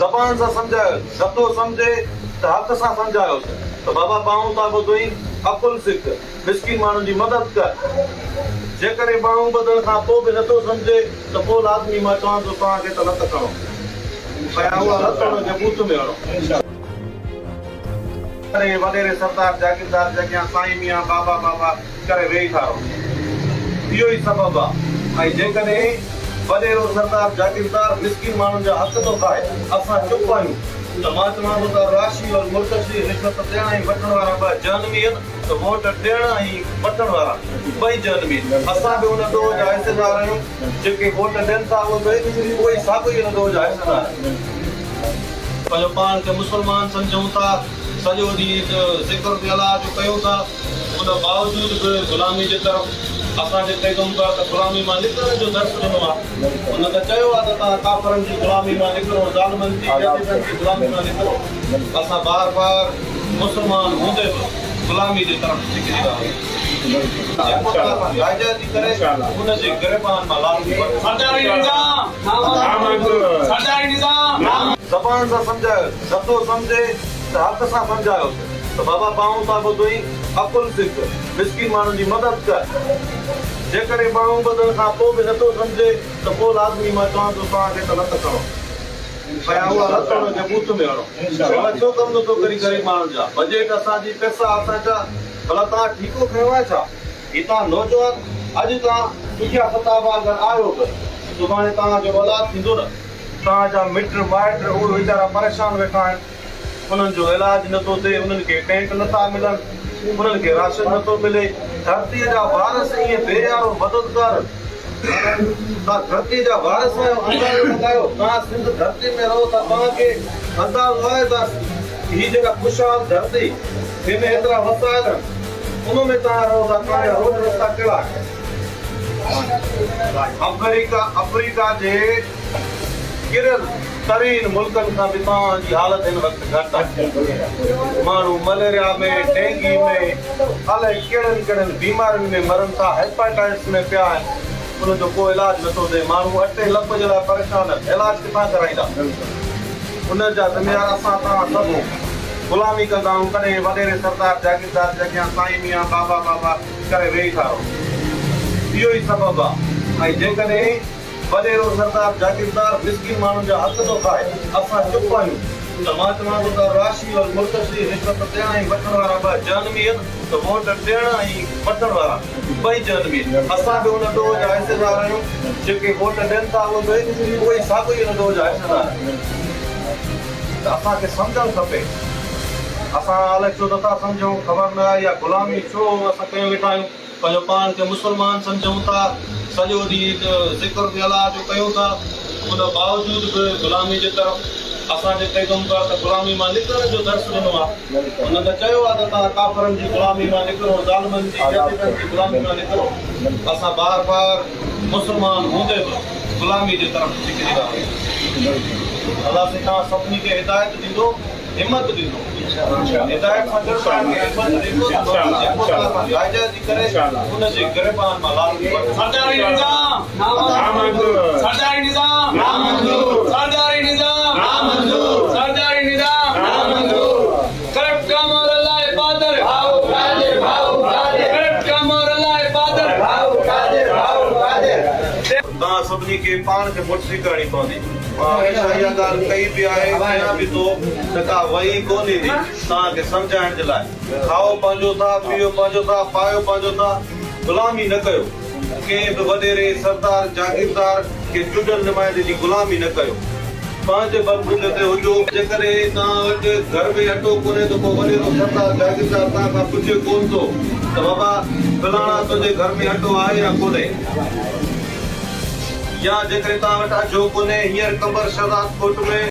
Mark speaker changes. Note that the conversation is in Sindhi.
Speaker 1: زبان سان سمجهايوس، نٿو سمجهي ته حق سان سمجهايوس ته بابا ٻانهون ٿا ٻڌوئين، عقل سک، مسڪين ماڻهن جي مدد ڪر. جيڪڏهن ٻانهون ٻڌڻ کان پوء به نٿو سمجهي ته پوء لازمي مان چوان ٿو توهان کي ته لت کڻو ۽ اها لت ان کي ٻوٿ ۾ هڻو. ڪري وڏيري سردار جاگيردار جي اڳيان سائين ميان بابا بابا ڪري ويهي ٿا رهون. اهو ئي سبب آ ۽ جيڪڏهن وڏيرو سردار جاگيردار مسڪين ماڻهن جا حق ٿو کائي اسان چپ آهيون ته مان چوان ٿو ته راشي اور مرتشي رشوت ڏيڻ ۽ وٺڻ وارا ٻه جهنمي آهن ته ووٽ ڏيڻ ۽ وٺڻ وارا ٻئي جهنمي آهن. اسان به ان ڏوهه جا حصيدار آهيون جيڪي ووٽ ڏين ٿا اهي به اهي ئي ساڳيو ئي ان ڏوهه جا حصيدار آهن. پنهنجو پاڻ کي مسلمان سمجهون ٿا، سڄو ڏينهن ذڪر به الله جو ڪيون ٿا، ان باوجود به غلامي جي طرف اسان جي پيغمبر ته غلامي مان نڪرڻ جو درس ڏنو آهي، ان ته چيو آهي ته توهان ڪافرن جي غلامي مان نڪرو، ظالمن جي، يزيدن جي غلامي مان نڪرو، اسان بار بار مسلمان هوندي به غلامي جي طرف ڇڪجي رهيا آهيون. جيڪو توهان سان ناجائزي ڪري ان جي گريبان مان لازمي وٺ.
Speaker 2: سرداري نظام سرداري نظام.
Speaker 1: زبان سان سمجهايوس، نٿو سمجهي ته حق سان سمجهايوس ته بابا ٻانهون ٿا ٻڌوئين، عقل سک، مسڪين ماڻهن جي مدد ڪر. جيڪڏهن ٻانهون ٻڌڻ کان پوء به نٿو سمجهي ته پوء لازمي مان چوان ٿو توهان کي ته لت کڻو ۽ اها لت ان کي ٻوٿ ۾ هڻو. بابا ڇو ڪم نٿو ڪرين غريب ماڻهن جا، بجيٽ اسان جي، پئسا اسان جا، ڀلا توهان ٺيڪو کنيو آهي ڇا؟ هي توهان نوجوان اڄ توهان سکيا ستابا اگر آهيو به سڀاڻي توهان جو اولاد ٿيندو نه توهان جا مٽ مائٽ اهي ويچارا پريشان ويٺا آهن انهن جو علاج نٿو ٿئي انهن کي ٽينٽ نٿا ملن انهن کي راشن نٿو ملي ڌرتي جا وارث ائين بي يارو مددگار توهان ڌرتي جا وارث آهيو اندازو لڳايو توهان سنڌ ڌرتي ۾ رهو ٿا توهان کي اندازو آهي ته هي جيڪا خوشحال ڌرتي جنهن ۾ ايترا وسائل آهن ان ۾ توهان رهو ٿا توهان جا روڊ رستا ڪهڙا آهن؟ آمريڪا آفريڪا جي ڪريل ترين ملڪن کان به توهان جي حالت هن وقت گهٽ آهي. ماڻهو مليريا ۾ ڊينگي ۾ الائي ڪهڙن ڪهڙن بيمارين ۾ مرن ٿا هيپاٽائٽس ۾ پيا آهن ان جو ڪو علاج نٿو ٿئي ماڻهو اٽي لپ جي لاء پريشان آهن علاج ڪٿان ڪرائيندا؟ ان جا ذميوار اسان توهان سڀ هون. غلامي ڪندا آهيون ڪڏهن وڏيري سردار جاگيردار جي اڳيان سائين ميان بابا بابا ڪري ويهي ٿا رهون. اهو ئي سبب آ ۽ جيڪڏهن وڏيرو سردار جاگيردار مسڪين ماڻهن جا حق ٿو کائي اسان چپ آهيون ته مان چوان ٿو ته راشي اور مرتشي رشوت ڏيڻ ۽ وٺڻ وارا ٻه جهنمي آهن ته ووٽ ڏيڻ ۽ وٺڻ وارا ٻئي جهنمي آهن. اسان به ان ڏوهه جا حصيدار آهيون جيڪي ووٽ ڏين ٿا اهي به اهي ئي ساڳيو ئي ان ڏوهه جا حصيدار آهن ته اسان کي سمجهڻ کپي اسان الائي ڇو نٿا سمجهون خبر نه آهي اها غلامي ڇو اسان ڪيون ويٺا آهيون. پنهنجو پاڻ کي مسلمان سمجهون ٿا، سڄو ڏينهن ذڪر به الله جو ڪيون ٿا، ان باوجود به غلامي جي طرف اسان جي پيغمبر ته غلامي مان نڪرڻ جو درس ڏنو آهي، ان ته چيو آهي ته توهان ڪافرن جي غلامي مان نڪرو، ظالمن جي، يزيدن جي غلامي مان نڪرو، اسان بار بار مسلمان هوندي به غلامي جي طرف ڇڪجي رهيا آهيون. الله سائين توهان سڀني کي هدايت ڏيندو. همت ڏيندو هدايت سان گڏ توهان کي همت ڏيندو ته جيڪو توهان سان ناجائزي ڪري ان جي گريبان مان لازمي وٺ.
Speaker 2: سرداري نظام نامنظور سرداري نظام نامنظور سرداري نظام نامنظور سرداري نظام نامنظور ڪرپٽ ڪامور الله پادر ڀائو قادر ڀائو قادر ڪرپٽ ڪامور الله پادر ڀائو قادر ڀائو قادر.
Speaker 1: توهان سڀني کي پاڻ کي مڙسي ڪرڻي پوندي. مان هميشه اها ڳالهه ڪئي به آهي، ڪيان به ٿو ته ڪا وحي ڪونه ايندي توهان کي سمجهائڻ جي لاء. کائو پنهنجو ٿا، پيئو پنهنجو ٿا، پايو پنهنجو ٿا، غلامي نه ڪيو. ڪنهن به وڏيري، سردار، جاگيردار کي چونڊيل نمائندي جي غلامي نه ڪيو. پنهنجي بلبوتي تي هجو. جيڪڏهن توهان وٽ گهر ۾ اٽو ڪونهي ته ڪو وڏيرو، سردار، جاگيردار توهان کان پڇي ڪونه ٿو ته بابا فلاڻا تنهنجي گهر ۾ اٽو آهي يا ڪونهي؟ يا جيڪڏهن توهان وٽ اجهو ڪونهي، هينئر قمبر شهدادڪوٽ ۾.